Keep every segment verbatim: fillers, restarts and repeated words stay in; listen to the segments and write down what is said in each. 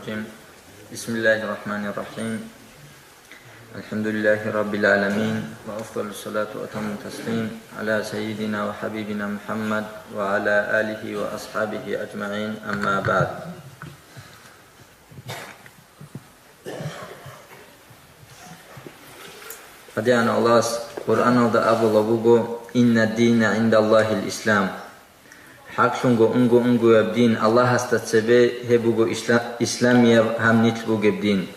الرجيم. بسم الله الرحمن الرحيم. الحمد لله رب العالمين، وأفضل الصلاة وأتم التسليم على سيدنا وحبيبنا محمد وعلى آله وأصحابه أجمعين، أما بعد. ТӀадегӀанав Аллагьас Къуръаналда абулаб буго: «Инна дина гӀиндаллагьил ислам». ХӀакълъунго унго-унгояб дин Аллагьасда цебе гьеб буго исла-, исламияб гьаб нилъ бугеб дин.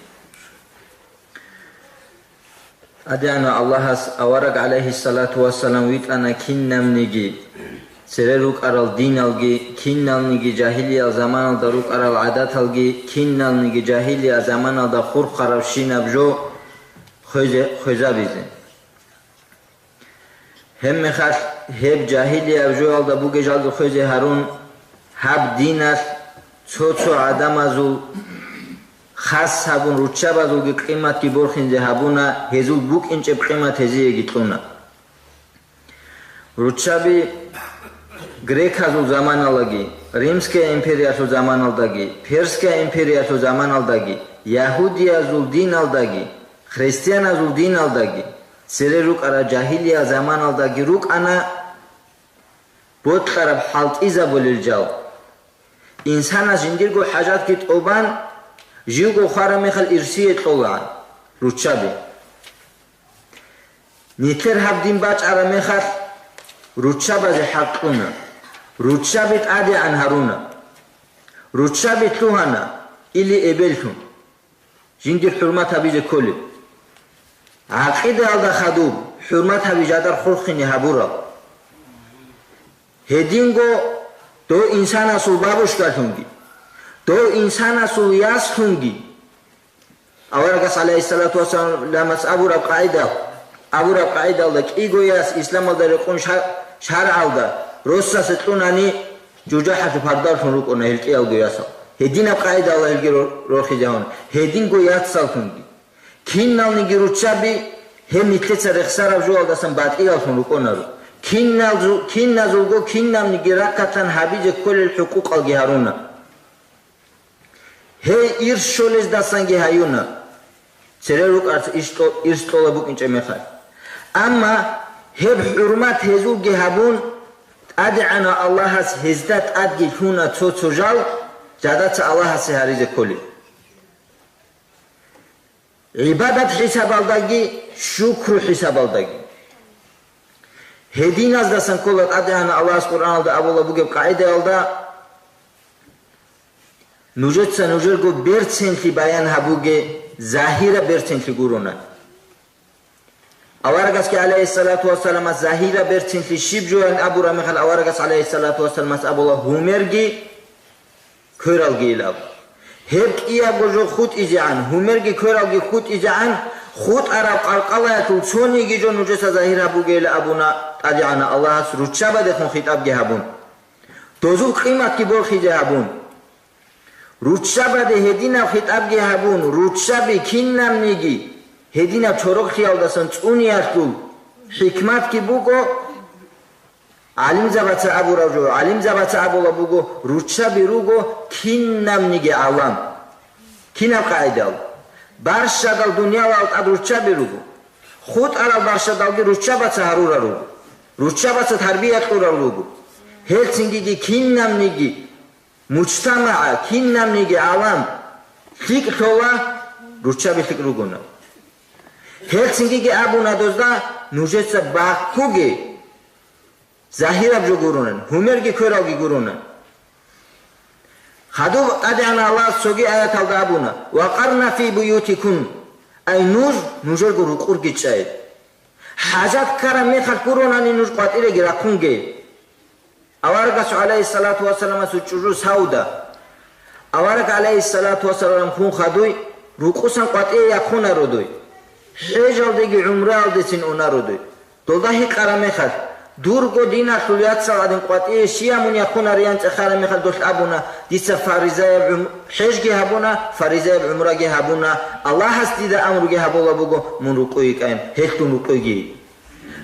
ТӀадегӀанав Аллагьас авараг, гӀалайгьиссалату вассалам, витӀана кинабниги, цере рукӀарал диналги, киналниги жагьилиял заманалда рукӀарал гӀадаталги, киналниги жагьилиял заманалда хурхаравщинаб жо хвезе-, хвезабизе. Гьебмехалъ гьеб жагьилияб жоялда бугеб жалги хвезе гьарун, гьаб диналъ цо-цо гӀадамазул хас гьабун, руччабазулги къиматги борхинзе гьабуна, гьезул букӀинчӀеб къимат гьезиеги кьуна. Руччаби греказул заманалаги, Римская империялъул заманалдаги, Персская империялъул заманалдаги, ягьудиязул диналдаги, христианазул диналдаги, цере рукӀарал жагьилиял заманалдаги рукӀана бокьараб хӀалтӀизабулел жал. Инсанас жиндирго хӀажатги тӀубан, живго хвараб мехалъ ирсие кьолагӀан руччаби. Нилъер гьаб дин бачӀараб мехалъ, руччабазе хӀакъ кьуна, руччаби тӀадегӀан гьаруна, руччаби лъугьана или эбеллъун. Жиндир хӀурмат гьабизе кколеб. ГӀакъидаялда хадуб хӀурмат гьаби жадар хурхине гьабураб. Гьединго дов инсанасул бабушкалъунги, дов инсанасул яслъунги. Аварагас, гӀалайгьиссалату вассаламас абураб къагӀида, абураб къагӀидалда кӀиго яс исламалда рекъон ша-, шаргӀалда росасе кьунани, жужахӀалъул пардаллъун рукӀуна гьел кӀиялго ясал. Гьединаб къагӀидала гьелги ро-, рохизе гьавун, гьединго яцаллъунги. Киналниги руччаби гьеб нилъеца рехсараб жоялдасан батӀияллъун рукӀунаро. Киналзу-, киназулго кинабниги рахъалъан гьабизе кколел хӀукъукъалги гьаруна. Гьей ир щолездасанги гьаюна, цере рукӀарца иш кьо-, ир кьола букӀинчӀеб мехалъ. Амма гьеб хӀурмат гьезулги гьабун, ТӀадегӀанав Аллагьас гьезда тӀадги лъуна цо-цо жал, жадаца Аллагьасе гьаризе кколеб. ГӀибадат хӀисабалдаги, шукру хӀисабалдаги. Гьединаздасан ккола ТӀадегӀанав Аллагьас Къуръаналда абулаб бугеб къагӀидаялда, нужеца нужерго берцинлъи баян гьабуге, загьираб берцинлъи гурони. Аварагасги, гӀалайгьиссалату вассаламас, загьираб берцинлъи щиб жоян абураб мехалъ, аварагас, гӀалайгьиссалату вассаламас, абула: «Гьумерги квералги», – ил абу. Гьеб кӀиябго жо хутӀизегӀан, гьумерги квералги хутӀизегӀан, хутӀараб къалкъалаялъул цониги жо нужеца загьир гьабугейилан абуна ТӀадегӀанав Аллагьас, руччабадехун хитӀабги гьабун, дозул къиматги борхизе гьабун. Руччабаде гьединаб хитӀабги гьабун, руччаби кинабниги гьединаб чорокълъиялдасан цӀуниялъул хӀикматги буго, гӀалимзабаца абураб жо, гӀалимзабаца абулаб буго, руччаби руго кинабниги гӀалам. Кинаб къагӀидал? Барщадал дуниялал тӀад руччаби руго. ХутӀарал барщадалги руччабаца гьарурал руго. Руччабаца тарбия кьурал руго. Гьелцингиги кинабниги мужтамагӀа, кинабниги гӀалам лъикӀ лъола, руччаби лъикӀ ругони. Гьелцингиги абуна дозда: «Нужеца баккуге, загьираб жо гурони, гьумерги квералги гурони». Хадуб ТӀадегӀанав Аллагьас цоги аяталда абуна: «Ва къарна фи буютикун», ай нуж нужерго рукъурги чӀай. ХӀажат ккараб мехалъ гуронани нуж къватӀиреги рахъунге. Аварагасул, гӀалайгьиссалату вассаламасул, чӀужу Сауда. Авараг, гӀалайгьиссалату вассалам, хун хадуй, рукъусан къватӀие яхъунаро дуй. ХӀежалдеги гӀумраялдецин унаро дуй. Долда гьикъараб мехалъ: «Дурго диналъул яцал гӀадин къватӀие щиян мун яхъунарин?» – цӀехараб мехалъ долъ абуна: «Дица фаризаяб гӀум-, хӀежги гьабуна, фаризаяб гӀумраги гьабуна. Аллагьас дида амруги гьабулаб буго мун рукъуе йикӀайин, гьелъ дун рукъуеги».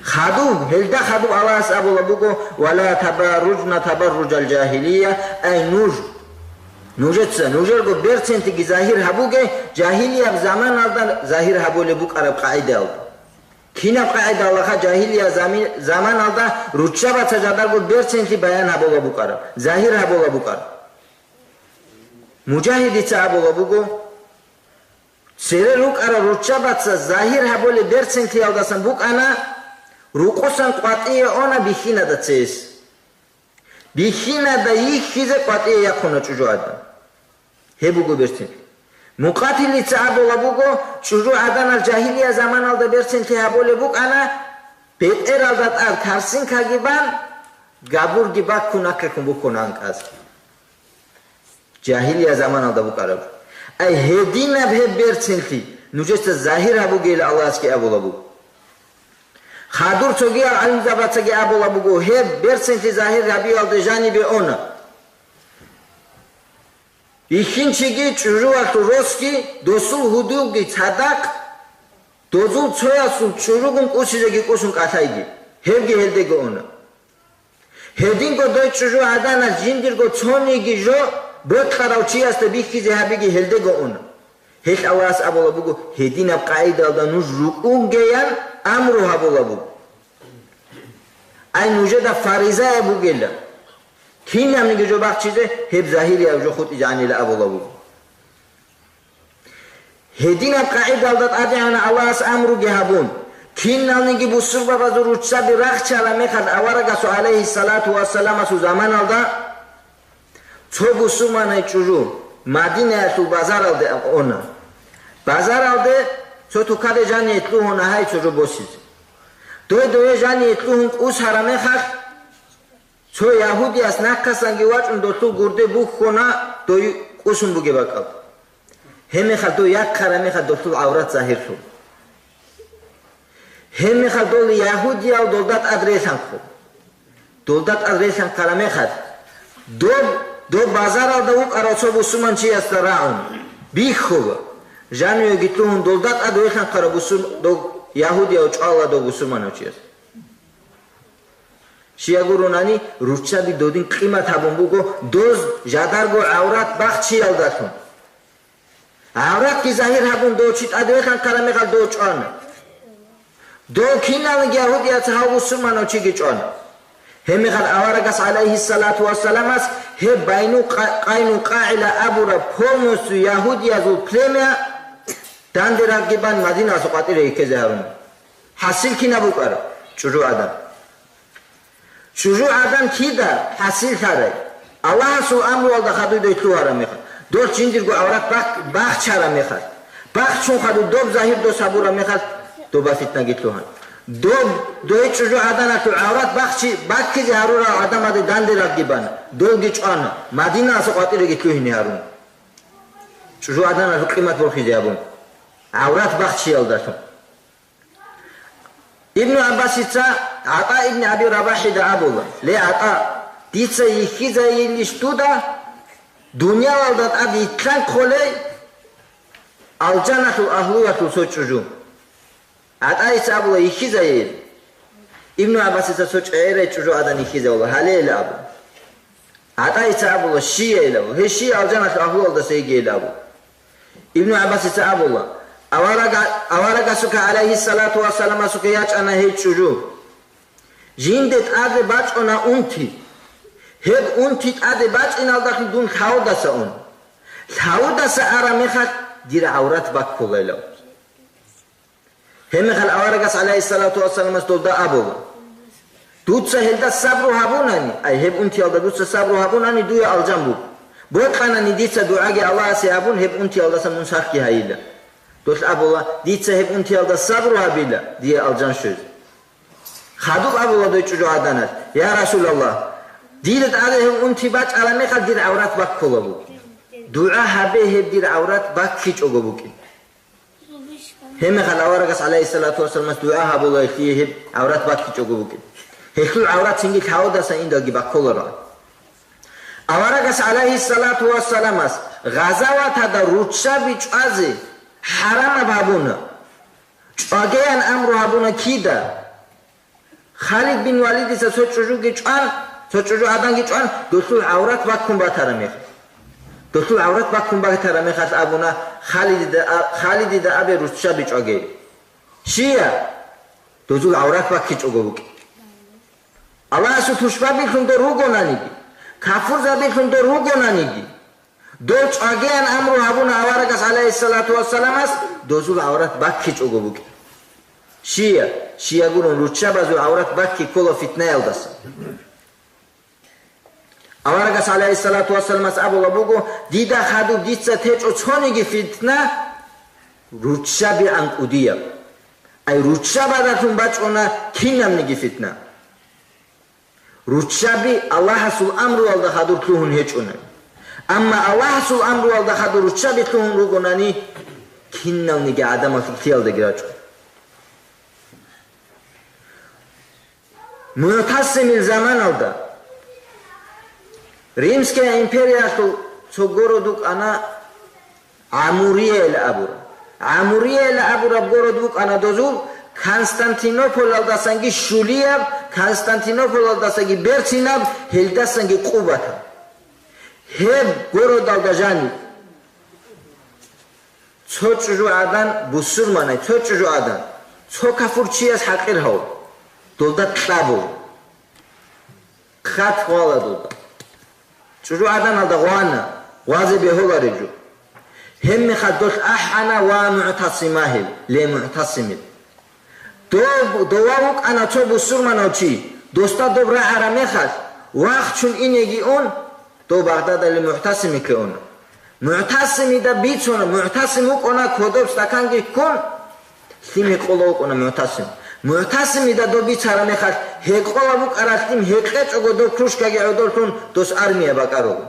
Хадуб, гьелда хадуб Аллагьас абулаб буго: «Ва ла табарружна табарружал жагьилия», ай нуж Нужеца нужерго берцинлъиги загьир гьабуге, жагьилияб заманалда загьир гьабулеб букӀараб къагӀидаялда. Кинаб къагӀидалаха жагьилия зами-, заманалда руччабаца жадарго берцинлъи баян гьабула букӀараб, загьир гьабула букӀараб? Мужагьидица абула буго, цере рукӀарал руччабаца загьир гьабулеб берцинлъиялдасан букӀана, рукъусан къватӀие она бихьинада цес. Бихьинада йихьизе къватӀие яхъуна чӀужугӀадан. Гьеб буго берцинлъи. Мукъатилица абула буго, чӀужугӀаданал жагьилия заманалда берцинлъи гьабулеб букӀана, бетӀералда тӀад карсинкаги бан, габурги баккун аккахун буккуна анкӀаз. Жагьилия заманалда букӀараб. Ай, гьединаб гьеб берцинлъи нужеца загьир гьабугейилан Аллагьасги абула буго. Хадур цогиял гӀалимзабацаги абула буго, гьеб берцинлъи загьир гьабиялде жанибе она. Бихьинчиги, чӀужуялъул росги, досул гьудулги цадахъ, дозул цоясул чӀужугун кӀусизеги кӀусун кӀалъайги, гьебги гьелдего она. Гьединго дой чӀужугӀаданас жиндирго цониги жо бокьарав чиясда бихьизе гьабиги гьелдего уна. Гьелъ Аллагьас абула буго, гьединаб къагӀидалда нуж рукӀунгеян амру гьабула буго. Ай, нужеда фаризаяб бугела, кинабниги жо бахчизе, гьеб загьирияб жо хутӀизегӀанила абула буго. Гьединаб къагӀидалда тӀадегӀанав Аллагьас амруги гьабун, киналниги бусурбабазул руччаби рахчараб мехалъ аварагасул, гӀалайгьиссалату вассаламасул заманалда, цо бусурманай чӀужу Мадинаялъул базаралде она. Базаралде цо тукаде жание лъугьуна гьай чӀужу босизе. Дой дое жание лъугьун кӀусараб мехалъ, цо ягьудияс нахъасанги вачӀун долъул гурде бухьуна, дой кӀусун бугеб бакӀаб. Гьебмехалъ дой яхъараб мехалъ долъул гӀаврат загьирлъун. Гьебмехалъ дол ягьудиял долда тӀад релъанхъо. Долда тӀад релъанхъараб мехалъ, доб, доб базаралда вукӀарав цо бусурманчиясда рагӀун, бихьула. Жануеги лъугьун долда тӀад релъанхъарав бусур-, дов ягьудияв чӀвала дов бусурманав чияс. Щай гурунани, руччаби додин къимат гьабун буго, доз жадарго гӀаврат бахчиялдалъун. ГӀавратги загьир гьабун, дов чи тӀаде веханхъараб мехалъ дов чӀвана. Дов киналниги ягьудияца гьав бусурманав чиги чӀвана. Гьебмехалъ аварагас, гӀалайгьиссалату вассаламас, гьеб Байну Къа-, КъайнукъагӀила абураб полностью ягьудиязул племя данде рагъги бан Мадиналъа къватӀире ккезе гьаруна. ХӀасил кинаб букӀараб? ЧӀужугӀадан. ЧӀужугӀадан кида хӀасиллъарай? Аллагьасул амруялда хадуй дой лъугьараб мехалъ, дос жиндирго гӀаврат бах-, бахчараб мехалъ, бахчун хадуй доб загьир дос гьабураб мехалъ, доба фитнаги лъугьана. Доб дой чӀужугӀаданалъул гӀаврат бахчи-, баккизе гьарурал гӀадамазде данде рагъги бана, долги чӀвана, Мадиналъа къватӀиреги лъугьине гьаруна. ЧӀужугӀаданалъул къимат борхизе гьабун, гӀаврат бахчиялдалъун. Ибну ГӀаббасица ГӀатӀа ибн Аби Рабахида абула: «Ле, ГӀатӀа, дица йихьизайилищ дуда, дуниялалда тӀад йилълъанхъулей алжаналъул агьлуялъул цо чӀужу?» ГӀатӀаица абула: «Йихьизайил». Ибну ГӀаббасица цо чӀегӀерай чӀужугӀадан йихьизавула, гьалейила абу. ГӀатӀаица абула: «Щияйилав, гьей щий алжаналъул агьлуялдаса йигейилаву?» Ибну ГӀаббасица абула: «Аварага-, аварагасухъе, гӀалайгьиссалату вассаламасухъе, ячӀана гьей чӀужу. Жинде тӀаде бачӀуна унти. Гьеб унти тӀаде бачӀиналдалъун дун лъавудаса ун. Лъавудаса араб мехалъ дир гӀаврат баккулайилав». Гьебмехалъ аварагас, гӀалайгьиссалату вассаламас, долда абула: «Дуца гьелда сабру гьабунани, ай, гьеб унтиялда дуца сабру гьабунани, дуе алжан буго. Бокьанани дица дугӀаги Аллагьасе гьабун, гьеб унтиялдаса мун сахги гьайила». Долъ абула: «Дица гьеб унтиялда сабру гьабила, дие алжан щвезе». Хадуб абула дой чӀужугӀаданас: «Я Расулаллагь, дида тӀаде гьев унти бачӀараб мехалъ дир гӀаврат баккула буго. ДугӀа гьабе, гьеб дир гӀаврат баккичӀого букӀин». Гьебмехалъ аварагас, гӀалайгьиссалату вассаламас, дугӀа гьабула гьелъие гьеб гӀаврат баккичӀого букӀин. Гьелъул гӀаврат цинги лъавудасан индалги бакколароан. Аварагас, гӀалайгьиссалату вассаламас, гъазаваталда руччаби чӀвазе хӀарамаб гьабуна. ЧӀвагеян амру гьабуна кида? Халид бин Валидица цо чӀужуги чӀван, цо чӀужугӀаданги чӀван, долъул гӀаврат баккун батараб мехалъ. Досул гӀаврат баккун батараб мехалъ абуна, Халидида а-, Халидида абе руччаби чӀваге. Щия? Дозул гӀаврат баккичӀого букӀин. Аллагьасул тушбабилъун дор ругонаниги, кафурзабилъун дор ругонаниги, дол чӀвагеян амру гьабуна аварагас, гӀалайгьиссалату вассаламас, дозул гӀаврат баккичӀого букӀин. Щия? Щия гурун, руччабазул гӀаврат бакки ккола фитнаялдаса. Аварагас, гӀалайгьиссалату вассаламас, абула буго: «Дида хадуб дица течӀо цониги фитна, руччаби анкӀудияб». Ай, руччабазулъун бачӀуна кинабниги фитна. Руччаби Аллагьасул амруялда хадур лъугьун гьечӀони. Амма Аллагьасул амруялда хадур руччаби лъугьун ругонани, киналниги гӀадамал лъикӀлъиялдаги рачӀо. МугӀтасимил заманалда Римская империялъул цо город вукӀана ГӀамурияйла абураб. ГӀамурияйла абураб город вукӀана дозул Константинополалдасанги щулияб, Константинополалдасаги берцинаб, гьелдасанги къубатаб. Гьеб городалда жаниб цо чӀужугӀадан бусурманай, цо чӀужугӀадан, цо кафурчияс хӀакъир гьав, долда кьабу. Хъат гъвала долда. ЧӀужугӀаданалда гъвана, гъвазе бегьулареб жо. Гьебмехалъ долъ ахӀана ва мугӀтасимагьил, ле мугӀтасимил. Дов, дова вукӀана цо бусурманав чи, досда доб рагӀараб мехалъ, вахчун инеги ун, дов Багъдадалде мугӀтасимиклъе уна. МугӀтасимида бицуна, мугӀтасим вукӀуна кодоб стаканги ккун, лъим гьекъола вукӀуна мугӀтасим. МугӀтасимида доб бицараб мехалъ, гьекъола букӀараб лъим гьекъечӀого доб кружкаги гӀодорлъун дос армия бакӀаруго.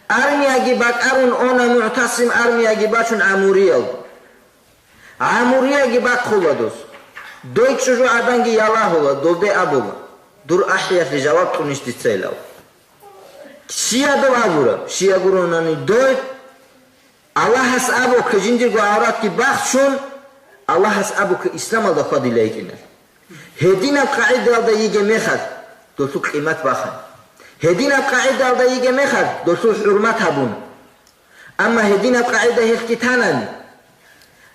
Армияги бакӀарун она мугӀтасим, армияги бачун гӀамуриялда. ГӀамурияги бахъула дос. Дой чӀужугӀаданги ялагьула, долде абула: «Дур ахӀиялъе жаваб кьунищ дица илав». Щиядав абура, щиягуронани дой, Аллагьас абухъе жиндирго гӀавратги бахчун, Аллагьас абухъе исламалда хьвадила йикӀина. Гьединаб къагӀидаялда йиге мехалъ, долъул къимат бахана. Гьединаб къагӀидаялда йиге мехалъ, долъул хӀурмат гьабуна. Амма гьединаб къагӀида гьелъги танани,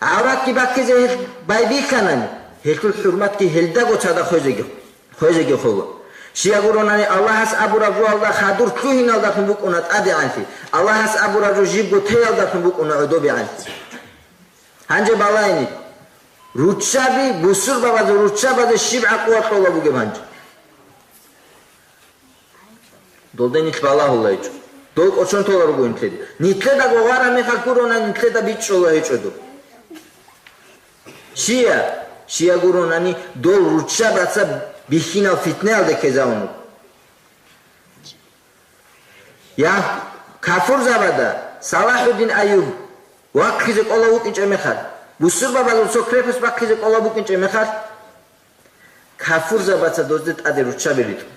гӀавратги баккизе гьелъ байбихьанани, гьелъул хӀурматги гьелдаго цадахъ хвезеги, хвезеги хола. Щиягуронани Аллагьас абураб жоялда хадур лъугьиналдалъун букӀуна тӀадегӀанлъи, Аллагьас абураб жо жибго теялдалъун букӀуна гӀодобегӀанлъи. Гьанже балайни, руччаби, бусурбабазул руччабазе щиб гӀакъуба кьола бугеб гьанже? Долде нилъ балагьулайчӀо. Дол кӀочон тола руго нилъеда. Нилъеда гогъара мехалъ гурони, нилъеда бичӀчӀола гьечӀо доб. Щия, щия гуронани, дол руччабаца бихьинал фитнаялде ккезавун руго. Я, кафурзабада Салахуддин Айюб вахъизе кӀола вукӀинчӀеб мехалъ, бусурбабазул цо крепость бахъизе кӀола букӀинчӀеб мехалъ, кафурзабаца дозде тӀаде руччаби ритӀун.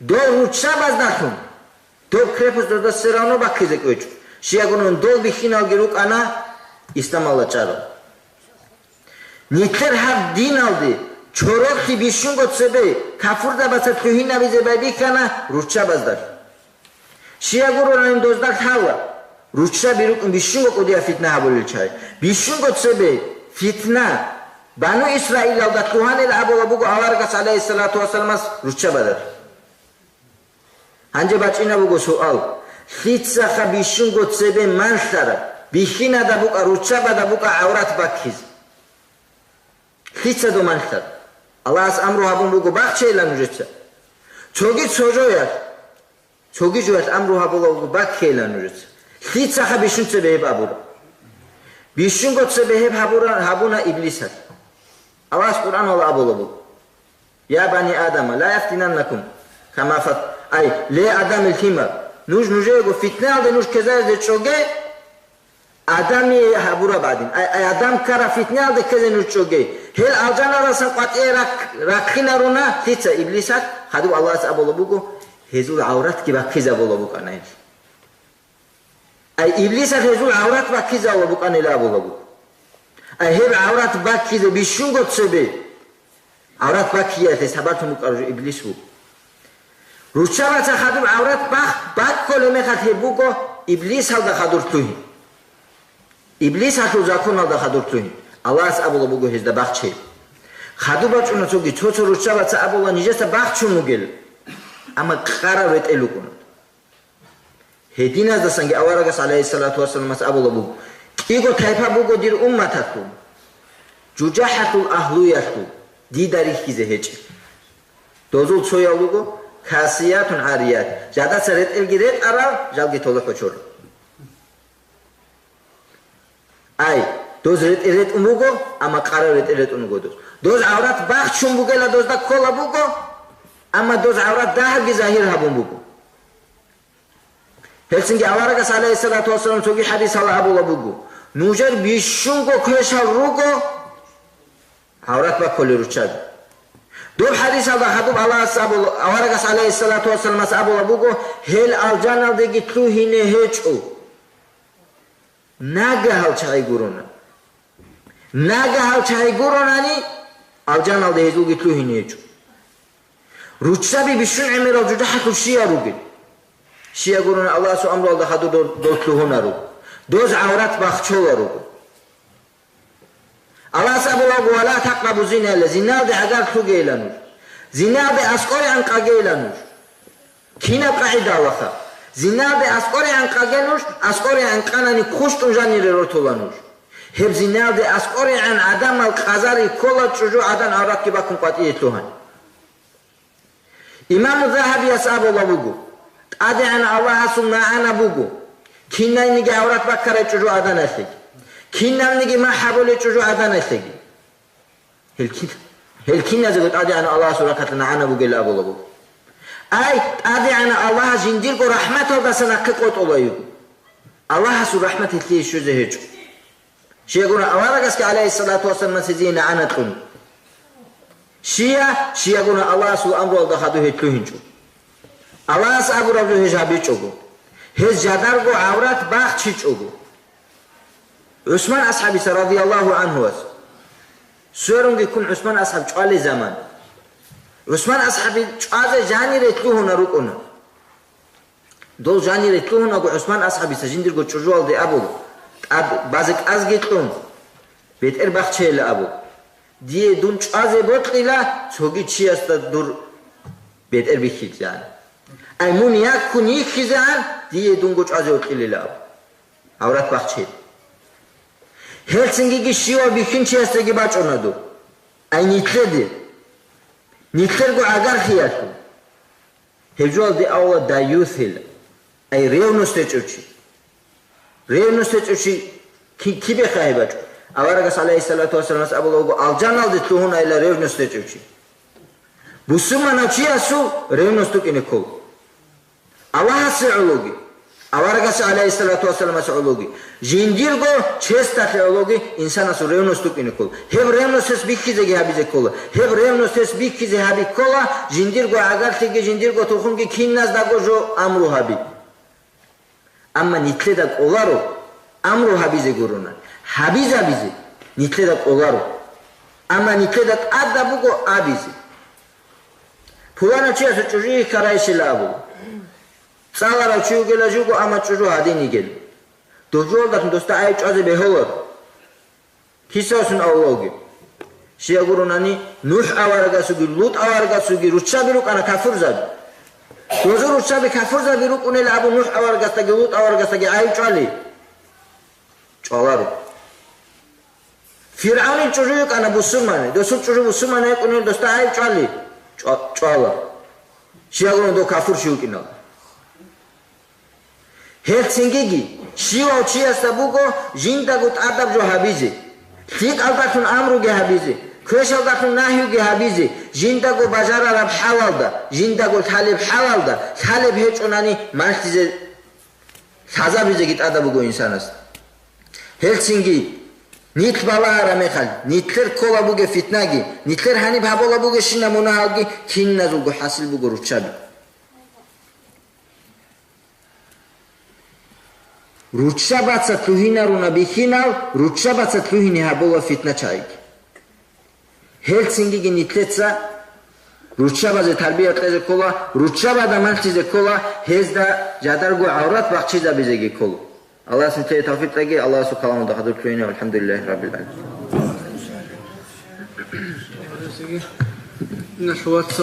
Дол руччабаздалъун доб крепость дозда все равно бахъизе кӀвечӀо. Щиягунун дол бихьиналги рукӀана исламалда чӀарал. Нилъер гьаб диналде чорохъи бищунго цебе кафурзабаца лъугьинабизе байбихьана руччабаздалъ. Щиягуронани дозда лъала, руччаби рукӀун бищунго кӀудияб фитна гьабулел чагӀи. Бищунго цебе фитна Бану Исраилалда лъугьанила абула буго аварагас, гӀалайгьиссалату вассаламас, руччабазда. Гьанже бачӀина буго суал: лъицаха бищунго цебе манлъараб, бихьинада букӀа, руччабада букӀа гӀаврат баккизе? Лъица дов манлъараб? Аллагьас амру гьабун буго, бахчейилан нужеца. Цоги цо жоялъ, цоги жоялъ амру гьабула буго, баккейилан нужеца. Лъицаха бищун цебе гьеб абура? Бищунго цебе гьеб гьабура, гьабуна Иблисалъ. Аллагьас Къуръаналда абула буго: «Я бани Адама, ла яфтинаннакум кама фат-», ай, ле Адамил лъимал, нуж нужеего фитнаялде нуж ккезаризе чӀоге, Адамие гьабураб гӀадин. Ай, ай, Адам ккараб фитнаялде ккезе нуж чӀоге. Гьел алжаналдасан къватӀие рахъ-, рахъинаруна лъица? Иблисалъ. Хадуб Аллагьас абула буго, гьезул гӀавратги баккизабула букӀана гьел. Ай, Иблисалъ гьезул гӀаврат баккизабула букӀанила абула буго. Ай, гьеб гӀаврат баккизе бищунго цебе гӀаврат баккиялъе сабаблъун букӀараб жо Иблис буго. Руччабаца хадуб гӀаврат бах-, бакколеб мехалъ гьеб буго иблисалда хадур лъугьин. Иблисалъул законалда хадур лъугьин. Аллагьас абулаб буго гьезда бахчей. Хадуб бачӀуна цоги, цо-цо руччабаца абула нижеца бахчун бугел, амма къарав ретӀел рукӀуна. Гьединаздасанги аварагас, гӀалайгьиссалату вассаламас, абула буго: «КӀиго тайпа буго дир умматалъул, жужахӀалъул агьлуялъул, дида рихьизе гьечӀеб. Дозул цоял руго касиятун гӀарият, жадаца ретӀелги ретӀарал, жалги толохӀ гьочорал». Ай, доз ретӀел ретӀун руго, амма къарав ретӀел ретӀун руго доз. Доз гӀаврат бахчун бугела, дозда ккола буго, амма доз гӀаврат дагьабги загьир гьабун буго. Гьелцинги аварагас, гӀалайгьиссалату вассалам, цоги хӀадисалда абула буго: «Нужер бищунго квешал руго гӀаврат бакколел руччаби». Доб хӀадисалда хадуб Аллагьас абула, аварагас, гӀалайгьиссалату вассаламас, абула буго: «Гьел алжаналдеги лъугьине гьечӀо». Нагагьал чагӀи гурони. Нагагьал чагӀи гуронани, алжаналде гьезулги лъугьине гьечӀо. Руччаби бищун гӀемерал жужахӀалъул щиял ругел? Щиял гурони Аллагьасул амруялда хадур дол, дол лъугьунаро. Доз гӀаврат бахчоларо. Аллагьас абула буго: «Ва ла такърабу зина», зиналде гӀагарлъугейила нуж. Зиналде аскӀорегӀан къагейила нуж. Кинаб къагӀидалаха? Зиналде аскӀорегӀан къаге нуж, аскӀорегӀан къанани хъущтӀун жанире ротола нуж. Гьеб зиналде аскӀорегӀан гӀадамал къазари ккола чӀужугӀадан гӀавратги баккун къватӀие лъугьани. Имаму Загьабияс абула буго: «ТӀадегӀан Аллагьасул нагӀана буго кинайниги гӀаврат баккарай чӀужугӀаданалъеги, кинавниги махӀ гьабулей чӀужугӀаданалъеги». Гьел кин-, гьел киназего ТӀадегӀан Аллагьасул рахъалъа нагӀана бугел абула буго. Ай, ТӀадегӀан Аллагь жиндирго рахӀматалдаса нахъе къотӀулаюго. Аллагьасул рахӀмат гьелъие щвезе гьечӀо. Щиягуна аварагасги, гӀалайгьиссалату вассаламас, гьезие нагӀана кьун. Щия, щиягуна Аллагьасул амруялда хадур гьел лъугьинчӀо. Аллагьас абураб жо гьез гьабичӀого. Гьез жадарго гӀаврат бахчичӀого. ГӀусман асхӀабица, радияллагьу гӀанхуас, сверунги ккун ГӀусман асхӀаб чӀвалей заман. ГӀусман асхӀаби чӀвазе жанире лъугьуна рукӀуна. Дол жанире лъугьунаго ГӀусман асхӀабица жиндирго чӀужуялде абула, тӀад базе кӀазги кьун, бетӀер бахчейила абу. Дие дун чӀвазе бокьила, цоги чиясда дур бетӀер бихьилъан. Ай, мун яккун йихьизегӀан, дие дунго чӀвазе бокьилила абу. ГӀаврат бахчейила. Гьелцинги щивав бихьинчиясдаги бачӀуна дур. Ай, нилъеде. Нилъерго гӀагарлъиялъул. Гьеб жоялде авла даюсил, ай ревность гьечӀев чи. Ревность гьечӀев чи ки-, кибеха гьеб бачӀо? Аварагас, гӀалайгьиссалату вассаламас, абула буго, алжаналде лъугьунайила ревность гьечӀев чи. Бусурманав чиясул ревность букӀине ккола. Аллагьасе гӀологи, аварагасе, гӀалайгьиссалату вассаламасе гӀологи, жиндирго честалъе гӀологи инсанасул ревность букӀине ккола. Гьеб ревностес бихьизеги гьабизе ккола. Гьеб ревностес бихьизе гьаби ккола, жиндирго гӀагарлъиги, жиндирго тухумги киназдаго жо амру гьаби. Амма нилъеда кӀоларо амру гьабизе гурони. Гьабизабизе нилъеда кӀоларо. Амма нилъеда тӀадаб буго абизе. Пуланав чиясул чӀужу йихьарайщила абу. ЦӀаларав чи вугела жуго, амма чӀужу гьадин йигел. Дов жоялдалъун досда гӀайиб чӀвазе бегьуларо. Кисасун авлавги. Щияг гуронани, НухӀ аварагасулги, ЛутӀ аварагасулги руччаби рукӀана кафурзаби. Дозул руччаби кафурзаби рукӀунел абун НухӀ аварагасдаги ЛутӀ аварагасдаги гӀайиб чӀвали? ЧӀваларо. ФиргӀавнил чӀужу йикӀана бусурмани, досул чӀужу бусурмани йикӀунел досда гӀайиб чӀвали? ЧӀва-, чӀвала. Щияг гуронани дов кафурчи вукӀинал. Гьелцингиги, щивав чиясда буго жиндаго тӀадаб жо гьабизе, лъикӀалдалъун амруги гьабизе, квешалдалъун нагьюги гьабизе, жиндаго бажарараб хӀалалда, жиндаго лъалеб хӀалалда, лъалеб гьечӀонани малъизе, лъазабизеги тӀадаб буго инсанасда. Гьелцинги, нилъ балагьараб мехалъ, нилъер ккола бугеб фитнаги, нилъер гьаниб гьабула бугебщинаб мунагьалги киназулго хӀасил буго руччаби. Руччабаца лъугьинаруна бихьинал, руччабаца лъугьине гьабула фитначагӀиги. Гьелцингиги нилъеца Руччабазе тарбия кьезе ккола, руччабада малъизе ккола, гьезда жадарго гӀаврат бахчизабизеги ккола. Аллагьас нилъее тавфикъ кьеги, Аллагьасул каламалда хадур лъугьине, валхӀамдулиллагьи раббил гӀаламин.